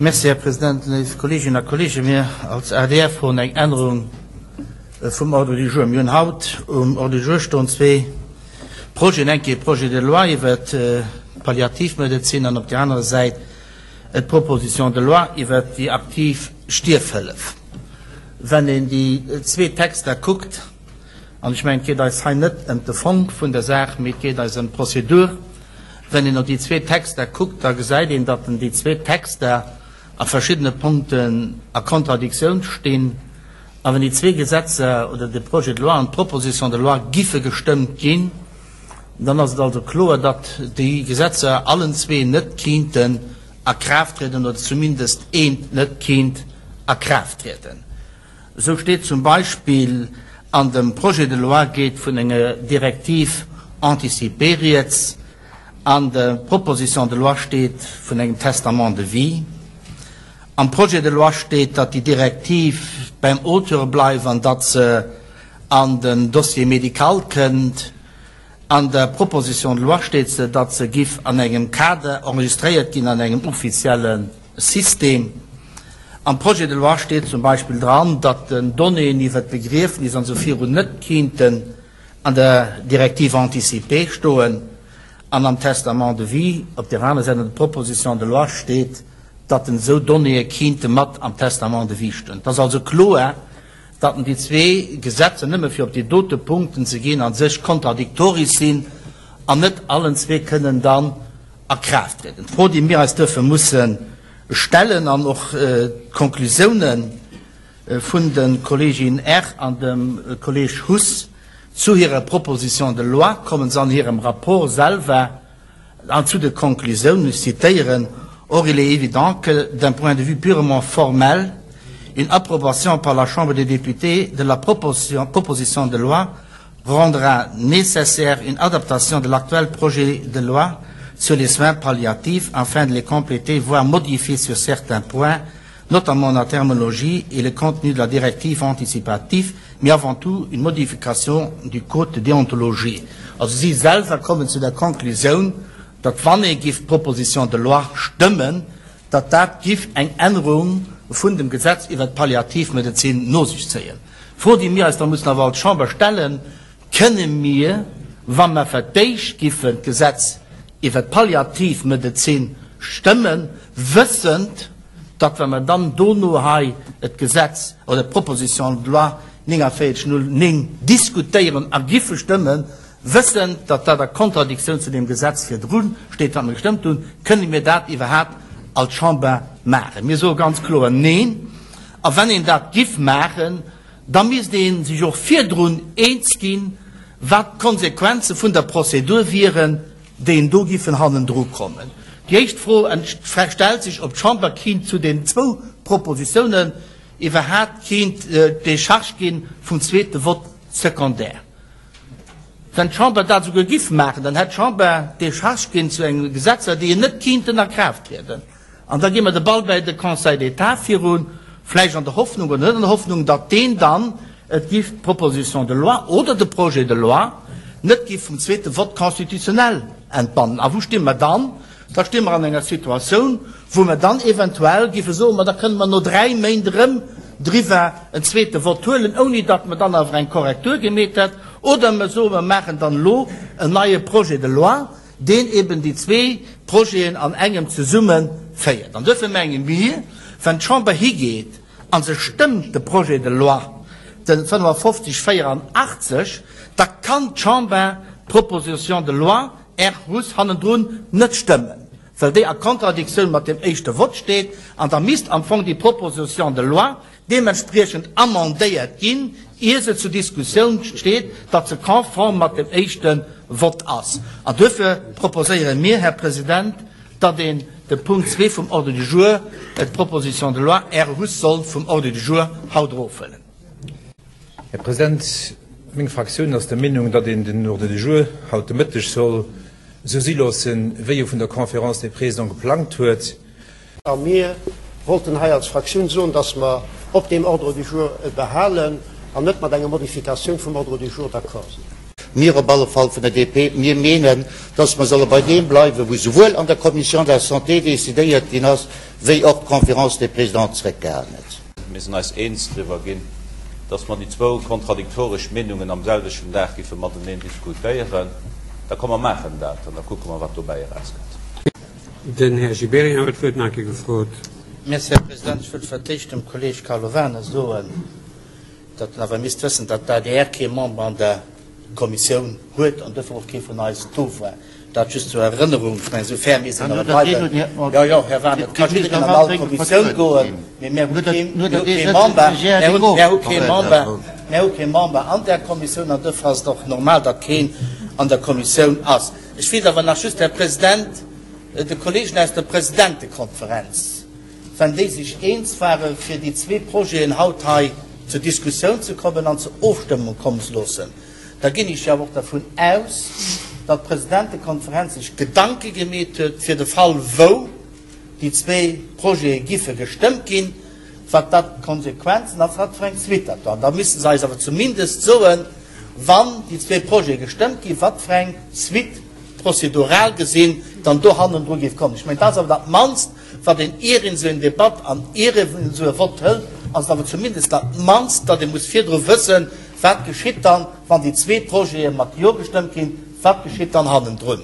Merci, Här President. Léif Kolleeginnen a Kolleegen, mir als adr froen eng Ännerung vum Ordre du jour. Mir hunn haut um Ordre du jour stoen zwee Projeten, eng Kéier e Projet de loi iwwert d'Palliativmedezin an op där anerer Säit d'Proposition de loi iwwert déi aktiv Stierfhëllef. Wenn een déi zwee Texter kuckt, an ech mengen, et geet eis hei net ëm de Fong vun der Saach, mee et geet eis ëm d'Prozedur, wenn een op déi zwee Texter kuckt, da gesäit een, datt déi zwee Texter a verschiddene Punkten a Kontradiktioun stinn. A wenn déi zwee Gesetzer oder de Projet de loi an d'Proposition de loi giffe gestëmmt ginn, dann ass et also kloer, datt déi Gesetzer allen zwee net kinnten a Kraaft trieden oder zumindest eent net kinnt a Kraaft trieden. Esou steet zum Beispill an dem Projet de loi geet vun enger Directive anticipée rieds, an der Proposition de loi steet vun engem Testament de vie. Am Projet de loi steet, datt déi Direktiv beim Auteur bleift an datt se an den Dossier médical kënnt. An der Proposition de loi steet se, datt se giff an engem Kader enregistréiert ginn, an engem offizielle System. Am Projet de loi steet zum Beispill dran, datt den Donnéeën iwwert d'Begriefnis an esou virun net kinnten an der Directive anticipée stoen. An am Testament de vie op där aner Säit an der Proposition de loi steet, datt en esou Donnéeë kinnte mat am Testament de vie stoen. Et ass also kloer, datt en déi zwee Gesetzer, nëmme fir op déi dote Punkten ze ginn, a sech kontradiktorisch sinn an net allen zwee kënnen dann a Kraaft trieden. D'Fro, déi mir eis duerfir musse stellen, an och d'Konklusiounen vun de Kollegin Err an dem Kolleg Huss zu hirer Proposition de loi, kommen se an hirem Rapport selwer An zu de Konklusiounen, ech zitéieren, Or, il est évident que, d'un point de vue purement formel, une approbation par la Chambre des députés de la proposition de loi rendra nécessaire une adaptation de l'actuel projet de loi sur les soins palliatifs afin de les compléter, voire modifier sur certains points, notamment la terminologie et le contenu de la directive anticipative, mais avant tout une modification du code de déontologie. Also si selwer kommen zu der Konklusioun, datt wann ee giff d'Proposition de loi stëmmen, datt dat giff eng Ännerung vun dem Gesetz iwwert d'Palliativmedezin no sech zéien. D'Fro, déi mir eis da mussen awer als Chamber stellen, Kënne mir, wa mer fir d'éischt giffen d'Gesetz iwwert d'Palliativmedezin stëmmen, wëssend, datt wa mer dann dono hei d'Gesetz oder d'Proposition de loi 4909 diskutéieren a giffe stëmmen, wëssend, datt dat a Kontradiktioun zu deem Gesetz virdru steet, wat mer gestëmmt hunn, kënne mir dat iwwerhaapt als Chamber maachen? Mir soe ganz kloer Neen. A wann een dat giff maachen, da misst ee sech och virdrun eens ginn, wat d'Konsequenze vun der Prozedur wieren, déi en do giffen hannendru kommen. Déi éischt Fro stellt sech, ob d'Chamber kinnt zu den zwou Propositiounen iwwerhaapt kinnt d'Décharge gi vum zweete Vote secondaire. Wenn d'Chamber dat esouguer giff maachen, dann hätt d'Chamber d'Décharge ginn zu engem Gesetzer, déi en net kinnten a Kraaft trieden. An da gi mer de Ball bäi de Conseil d'État virun, vläicht an der Hoffnung oder net an der Hoffnung, datt deen dann et giff d'Proposition de loi oder de Projet de loi net giff vum zweete Vote constitutionnel entbannen. A wou sti mer dann? Da sti mer an enger Situatioun, wou mer dann eventuell giffe soen, ma da kënne mer no dräi Méint erëm driwwer en zweete Vote huelen, ouni datt mer dann awer eng Korrektur gemeet hätt, oder mer soen, mer maachen dann elo en neie Projet de loi, deen eben déi zwee Projeten an engem zesumme féiert. An duerfir menge mir, wann d'Chamber higeet a se stëmmt de Projet de loi, de 5584, da kann d'Chamber d'Proposition de loi Err Huss hannendrun net stëmmen, well déi a Kontradiktioun mat deem éischte Vott steet, an da misst am Fong déi Proposition de loi deementspriechend amendéiert ginn, ier se zur Diskussioun steet, datt se konform mat dem éischte Vott ass. An duerfir proposéiere mir, Här President, datt een de Punkt zwee vum Ordre du jour, d'Proposition de loi Err Huss, soll vum Ordre du jour haut erofhuelen. Här President, meng Fraktioun ass der Meenung, datt een den Ordre du jour haut de Mëtteg soll esou si loossen, wéi e vun der Conférence des Présidents geplangt huet. A mir wollten hei als Fraktioun soen, dass mer op deem Ordre du jour behalen an net mat enger Modifikatioun vum Ordre du jour d'accord sinn. Mir op alle Fall vun der DP, mir meenen, dass mer solle bei deem bleiwen, wou souwuel an der Commission de la Santé decidéiert ginn ass, wéi och d'Conférence des Présidents zeréckgehalen huet. Mir sinn eis eens driwwer ginn, dass mer déi zwou kontradiktoresch Meenungen am selwechten Dag giffe mateneen diskutéieren. Da komm mer maachen dat an da kucke mer, wat dobäi erauskënnt. Den Här Gibéryen huet d'Wuert nach eng Kéier gefrot. Merci, Här President. Ech wëll fir d'éischt dem Kolleeg Carlo Werner soen, datt en awer misst wëssen, datt d'ADR kee Member an der Kommissioun huet an duerfir och kee vun eis do war. Dat just zur Erënnerung. Ech mengen, esou fair misst een awer bleiwen. Jo, jo, Här Werner, et ka jiddereen an all Kommissioun goen, mee mir hu kee, mir hu kee Member, mir hunn, mir hu kee Member, mir hu kee Member an där Kommissioun an duerfir ass et och normal, datt keen an der Kommissioun ass. Ech wéilt awer nach just, Här President, de Kollegen aus der Presidentekonferenz, Wann déi sech eens waren, fir déi zwee Projeten haut hei zur Diskussioun ze kommen an zur Ofstëmmung kommen ze loossen, da ginn ech jo awer och dervun aus, datt d'Presidentekonferenz sech Gedanke gemeet huet fir de Fall, wou déi zwee Projete giffe gestëmmt ginn, wat dat d'Konsequenzen ass, wat fir eng Suite dat dann. Da misste se eis awer zumindest soen, wann déi zwee Projete gestëmmt ginn, wat fir eng Suite prozedural gesinn dann do hannendru géif kommen. Ech mengen, dat ass awer dat mannst, Wat een, ier een esou eng Debatt an ier een esou e Vott hëlt, ass et awer zumindest dat mannst, datt ee muss virdru wëssen, wat geschitt dann, wann déi zwee Projete mat Jo gestëmmt ginn, wat geschitt dann hannendrun.